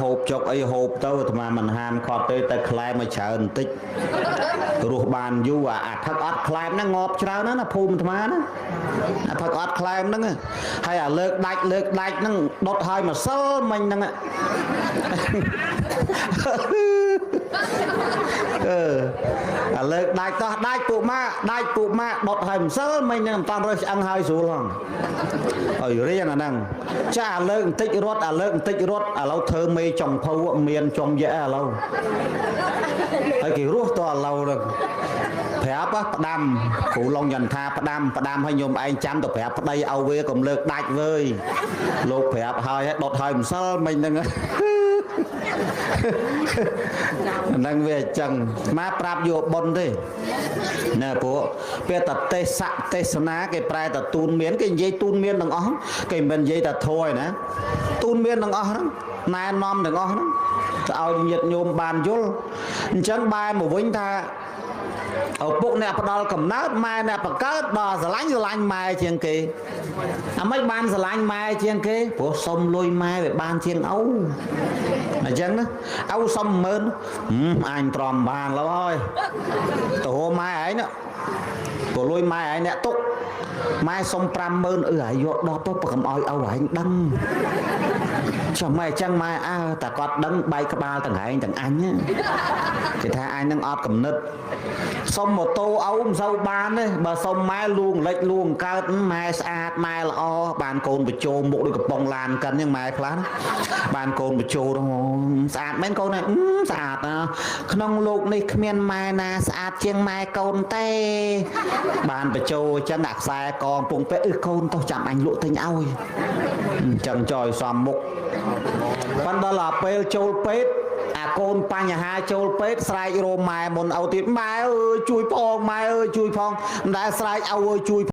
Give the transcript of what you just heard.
ហូបចុកអីហូបទៅអាត្មាមិនហាមគាត់ទេតែក្លែមឲ្យច្រើនបន្តិចរស់បានយូរអាផឹកអត់ក្លែមហ្នឹងងាប់ច្រើនណាស់ណាភូមិអាត្មាណាអាផឹកអត់ក្លែមហ្នឹងហើយអាលើកដាច់លើកដាច់ហ្នឹងដុតឲ្យម្សិលមិញហ្នឹងអឺអាលើកដាច់តោះដាច់ពួកម៉ាដាច់ពួកម៉ាដុតឲ្យម្សិលមិញហ្នឹងមិនតាន់រើសឆ្អឹងហើយស្រួលហងឲ្យរៀងអាហ្នឹងចាអាលើកបន្តិចរត់អាលើកបន្តិចរត់ឥឡូវធ្វើមេចុងភៅមានចុងយៈឥឡូវហើយគេរស់តឥឡូវហ្នឹងប្រាប់ផ្ដាំគ្រូឡុងយន្ថាផ្ដាំផ្ដាំឲ្យញោមឯងចាំទៅប្រាប់ប្តីឲ្យវាកុំលើកដាច់វើយលោកប្រាប់ហើយដុតឲ្យម្សិលមិញហ្នឹងហ្នឹងវាអញ្ចឹងមកប្រាប់យកប៉ុនទេណែព្រោះពេលតទេសៈទេសនាគេប្រែតទូនមានគេនិយាយទូនមានទាំងអស់គេមិននិយាយតែធัวឯណាទូនមានទាំងអស់ហ្នឹងណែនាំទាំងអស់ហ្នឹងទៅឲ្យញាតិញោមបានយល់អញ្ចឹងបែរមកវិញថាឪពុកអ្នកផ្ដល់កំណើតម៉ែអ្នកបង្កើតដល់ស្រឡាញ់ស្រឡាញ់ម៉ែជាងគេអាម៉េចបានស្រឡាញ់ម៉ែជាងគេព្រោះសុំលុយម៉ែវាបានជាងឪអញ្ចឹងណាឪសុំ10000អញទ្រាំបានឡើយហើយទៅហូម៉ែឯងណាព្រោះលុយម៉ែឯងអ្នកទុកម៉ែសុំ50000អឺឲ្យយក10ទៅបើកុំឲ្យឪឯងដឹងចុះម៉ែអញ្ចឹងម៉ែអើតែគាត់ដឹងបែកក្បាលទាំងឯងទាំងអញគេថាអញនឹងអត់កំណត់សុំម៉ូតូឪមិនសូវបានទេបើសុំម៉ែលួងលិចលួងកើតម៉ែស្អាតម៉ែល្អបានកូនបញ្ជោមុខដូចកំប៉ុងឡានកិនហ្នឹងម៉ែខ្លះបានកូនបញ្ជោស្អាតមែនកូនស្អាតណាក្នុងលោកនេះគ្មានម៉ែណាស្អាតជាងម៉ែកូនទេបានបញ្ជោអញ្ចឹងអាខ្សែកងពងពេអឺកូនតោះចាំអញលក់ទិញឲ្យអញ្ចឹងចយសំមុខប៉ុន្តែដល់ពេលចូលពេទ្យអាកូនបញ្ហាចូលពេទ្យស្រែករោម៉ែមុនឪទៀតម៉ែអើយជួយផងម៉ែអើយជួយផងមិនដែលស្រែកឪអើយជួយ